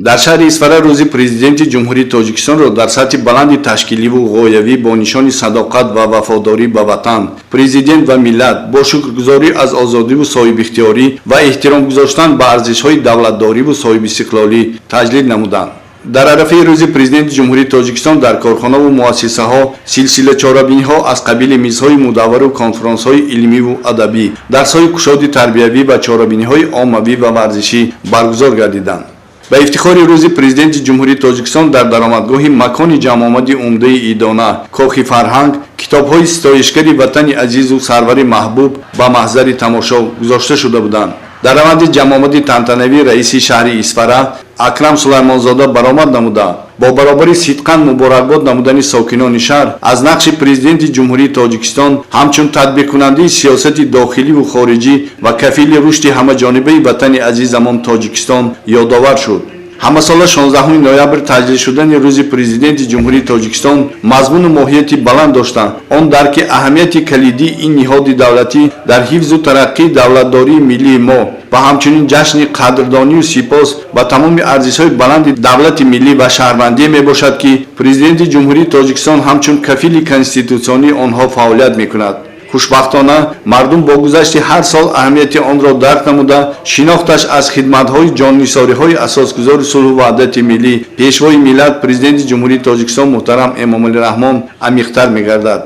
Дар шаҳри Исфара рӯзи Президенти Ҷумҳурии Тоҷикистонро дар сатҳи баланди ташкиливу ғоявӣ бо нишони садоқат ва вафодорӣ ба ватан, президент ва миллат, бо шукргузорӣ аз озодиву соҳибихтиёрӣ ва эҳтиром гузоштан ба арзишҳои давлатдориву соҳибистиқлолӣ таҷлил намуданд. Дар арафаи рӯзи Президенти Ҷумҳурии Тоҷикистон дар корхонаву муассисаҳо силсила чорабиниҳо аз қабили мизҳои мудаввару конфронсҳои илмиву адабӣ, дарсҳои кушоди тарбиявӣ ва чорабиниҳои оммавӣ ва варзишӣ баргузор гардиданд. Ба ифтихори рӯзи Президенти Ҷумҳурии Тоҷикистон дар даромадгоҳи макони ҷамъомади умдаи идона, Кохи фарҳанг, китобҳои ситоишгари ватани азизу сарвари маҳбуб ба маҳзари тамошо гузошта шуда буданд. Дар раванди ҷамъомади тантанавӣ раиси шаҳри Исфара Акрам Сулаймонзода баромад намуда, бо баробари сидқан муборакбод намудани сокинони шаҳр аз нақши Президенти Ҷумҳурии Тоҷикистон ҳамчун татбиқкунандаи сиёсати дохиливу хориҷӣ ва кафили рушди ҳамаҷонибаи ватани азизамон Тоҷикистон ёдовар шуд. Ҳамасола 16 ноябр таҷлил шудани рӯзи Президенти Ҷумҳурии Тоҷикистон мазмуну моҳияти баланд дошта, он дарки аҳамияти калидии ин ниҳоди давлатӣ дар ҳифзу тараққии давлатдории миллии мо ва ҳамчунин ҷашни қадрдонию сипос ба тамоми арзишҳои баланди давлати миллӣ ва шаҳрвандие мебошад, ки Президенти Ҷумҳурии Тоҷикистон ҳамчун кафили конститутсионии онҳо фаъолият мекунад. Хушбахтона, мардум бо гузашти ҳар сол аҳамияти онро дарк намуда, шинохташ аз хидматҳои ҷоннисориҳои асосгузори сулҳу ваҳдати миллӣ, Пешвои миллат, Президенти Ҷумҳурии Тоҷикистон муҳтарам Эмомалӣ Раҳмон амиқтар мегардад.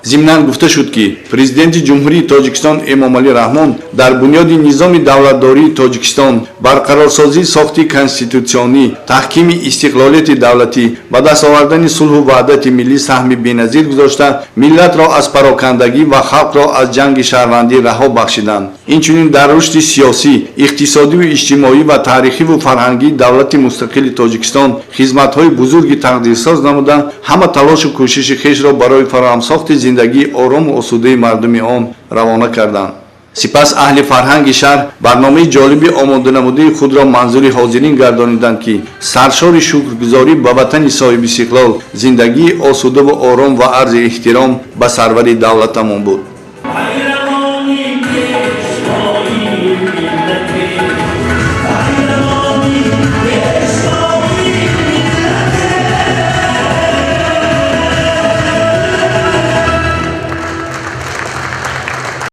Зимнан гуфта шуд, ки Президенти Ҷумҳурии Тоҷикистон Эмомалӣ Раҳмон дар бунёди низоми давлатдории Тоҷикистон, барқарорсозии сохти конститутсионӣ, таҳкими истиқлолияти давлатӣ, ба даст овардани сулҳу ваҳдати миллӣ саҳми беназир гузошта, миллатро аз парокандагӣ ва халқро аз ҷанги шаҳрвандӣ раҳо бахшиданд. Инчунин дар рушди сиёсӣ, иқтисодиву иҷтимоӣ ва таърихиву фарҳангии давлати мустақили Тоҷикистон хизматҳои бузурги тақдирсоз намуда, ҳама талошу кӯшиши хешро барои фароҳамсохти зиндагии орому осудаи мардуми он равона карданд. Сипас аҳли фарҳанги шаҳр барномаи ҷолиби омоданамудаи худро манзури ҳозирин гардониданд, ки саршори шукргузорӣ ба ватани соҳибистиқлол, зиндагии осудаву ором ва арзи эҳтиром ба сарвари давлатамон буд.